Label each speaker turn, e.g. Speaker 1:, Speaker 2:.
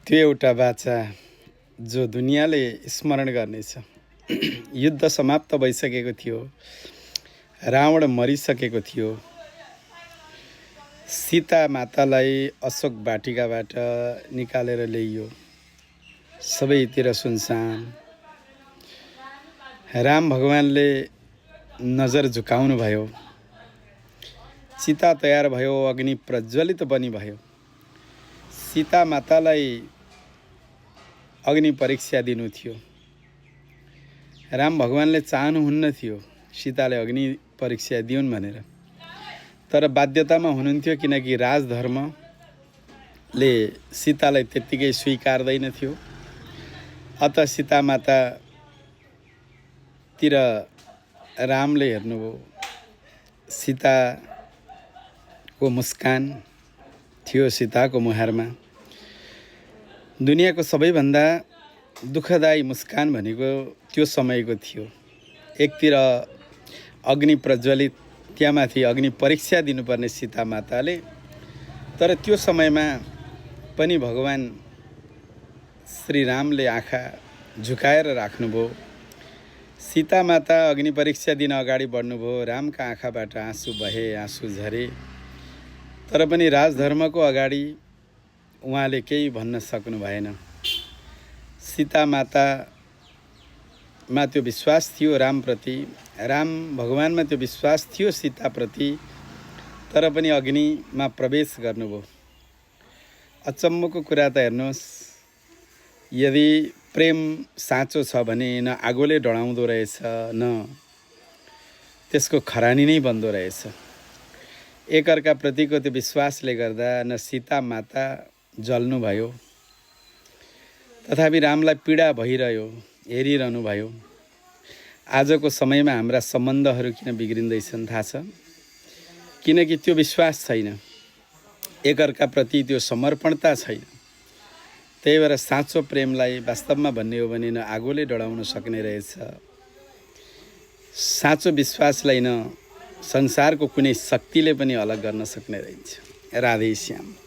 Speaker 1: त्यो एउटा बाचा जो दुनियाँले स्मरण गर्नेछ। युद्ध समाप्त भइसकेको थियो, रावण मरिसकेको थियो, सीता मातालाई अशोक वाटिकाबाट निकालेर ल्याइयो, सबैतिर सुनसान। राम भगवानले नजर झुकाउनु भयो, चिता तयार भयो, अग्नि प्रज्वलित पनि भयो। सीता मातालाई अग्नि परीक्षा दिनु थियो। राम भगवानले चाहनुहुन्न थियो सीताले अग्नि परीक्षा दिउन् भनेर, तर बाध्यतामा हुनुहुन्थ्यो, किनकि राजधर्मले सीतालाई त्यत्तिकै स्वीकार्दैन थियो। अत सीता मातातिर रामले हेर्नुभयो, सीताको मुस्कान थियो सीताको मुहारमा। दुनियाँको सबैभन्दा दुःखदायी मुस्कान भनेको त्यो समयको थियो। एकतिर अग्नि प्रज्वलित, त्यहाँमाथि अग्नि परीक्षा दिनुपर्ने सीता माताले, तर त्यो समयमा पनि भगवान श्री रामले आँखा झुकाएर राख्नुभयो। सीता माता अग्नि परीक्षा दिन अगाडि बढ्नुभयो। रामका आँखाबाट आँसु बहे, आँसु झरे, तर पनि राजधर्मको अगाडि उहाँले केही भन्न सक्नु भएन। सीता मातामा त्यो विश्वास थियो रामप्रति, राम भगवानमा त्यो विश्वास थियो सीताप्रति, तर पनि अग्निमा प्रवेश गर्नुभयो। अचम्मको कुरा त हेर्नुहोस्, यदि प्रेम साँचो छ भने न आगोले डढाउँदो रहेछ, न त्यसको खरानी नै बन्दो रहेछ। एकअर्काप्रतिको त्यो विश्वासले गर्दा न सीता माता जल्नुभयो, तथापि रामलाई पीडा भइरह्यो, हेरिरहनु भयो। आजको समयमा हाम्रा सम्बन्धहरू किन बिग्रिँदैछन् थाहा छ? किनकि त्यो विश्वास छैन, एकअर्काप्रति त्यो समर्पणता छैन। त्यही भएर साँचो प्रेमलाई वास्तवमा भन्ने हो भने न आगोले डढाउन सक्ने रहेछ, साँचो विश्वासलाई न संसारको कुनै शक्तिले पनि अलग गर्न सक्ने रहेछ। राधे श्याम।